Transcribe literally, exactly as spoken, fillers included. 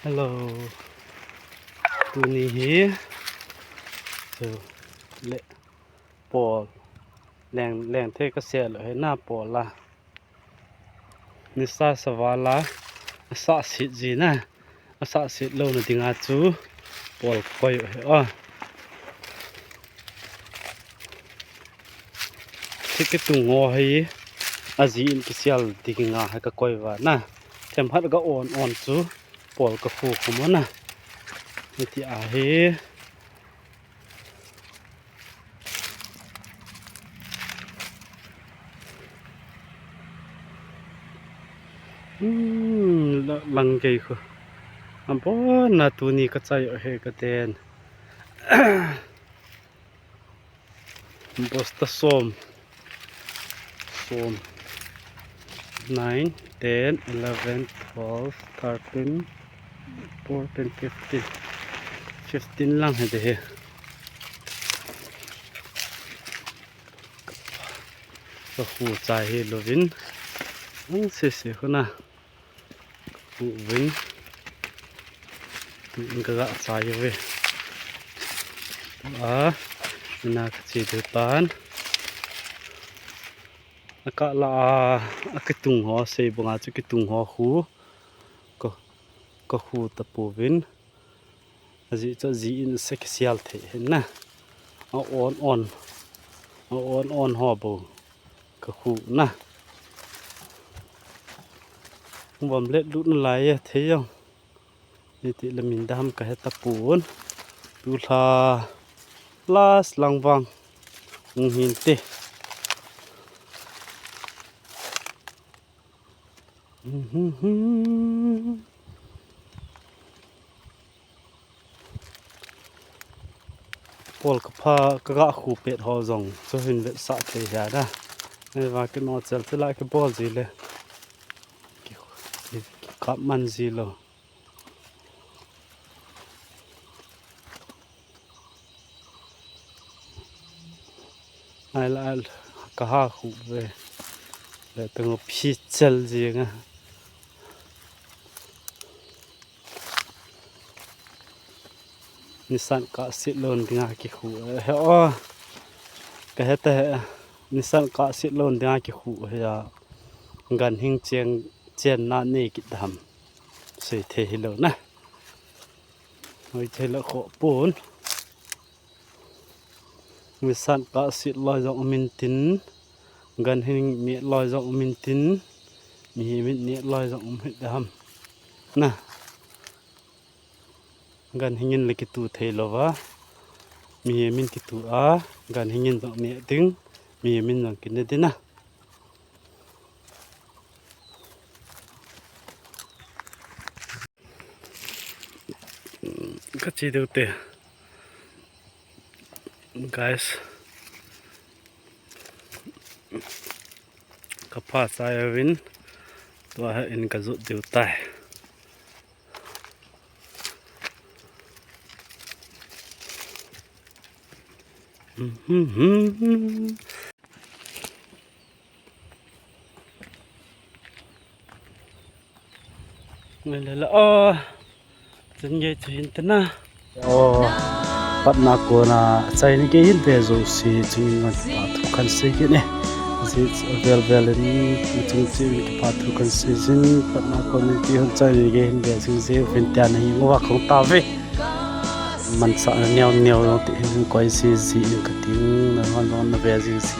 Hello. Tuni hi. So, le pol. Leng, leng thei kasel lou hi na pol a. Nisa saval a. Asah sit ji na. Asah sit louna dinga chu. Pol koi u hi a. Thik kitung ho hi, ajin kisel dinga hi kakoi uva na. Themkhat ka on on chu, pol kakhu khum u na. Hiti ahi. Hmm, la-, lang kei khu. Abon na tuni kachai u hi katen. Bosta som. Som. Nine, ten, eleven, twelve, thirteen, fourteen, fifteen. Fifteen lang hi de hi. Kakhu chai hi louvin. Ang sese khu na. Uvin. Tuin kaga chai uve. A, ina kache diu tan. Akah la a, akitung ho, sei banga chu kitung ho khu. Ka, kakhu tapouvin. Ajeh chu ajin se kisel thei hin na. A on on. A on on ho bou. Kakhu na. Vom let lut nalai e thei jong. Hiti le min dam kahe tapon. Tulha last lang vang. Hung hinte. Pol kapha, kaga khu pet ho jong, chu hin vetsah thei hia da. Ei va kino chel chela kibol ji le. Ki, ki, kikap man ji lou. Ai la, ai la, kaha khu ve. Le teng phi chel ji nga. Nisan kah sit lou dinga kikhu. He o. Kahe ta he. Nisan kah sit lou dinga kikhu he a. Ganhing cheng, chenna nei kit ham. Sei thei hilou na. Hoi thei lou kho pon. Nisan kah sit loi jong um intin, ganhing neh loi jong um intin, mihem in neh loi jong um hih ding ham. Na. Ganhing in le kitu thei lou va. Mihem in kitu a, ganhing in jong neh ding, mihem in jong kineh ding na. Kache diu te. Guys. Kapha chai uvin. Tua hi in kajot diu tai. Ngai le la o. Chun ngai chu hin tana. O. Patna kona chai ni kei hin ve jouse chungin ngan pa thu kan sei kit e. Ji vel vel in chung chun pa thu kan sei jin patna kona ti hon chai ni kei hin ve jing je uvin tia na hi ngova khong ta ve. Mansa neo neo jong ti hin koi ji ji in kati na hon hon na ve ji ji.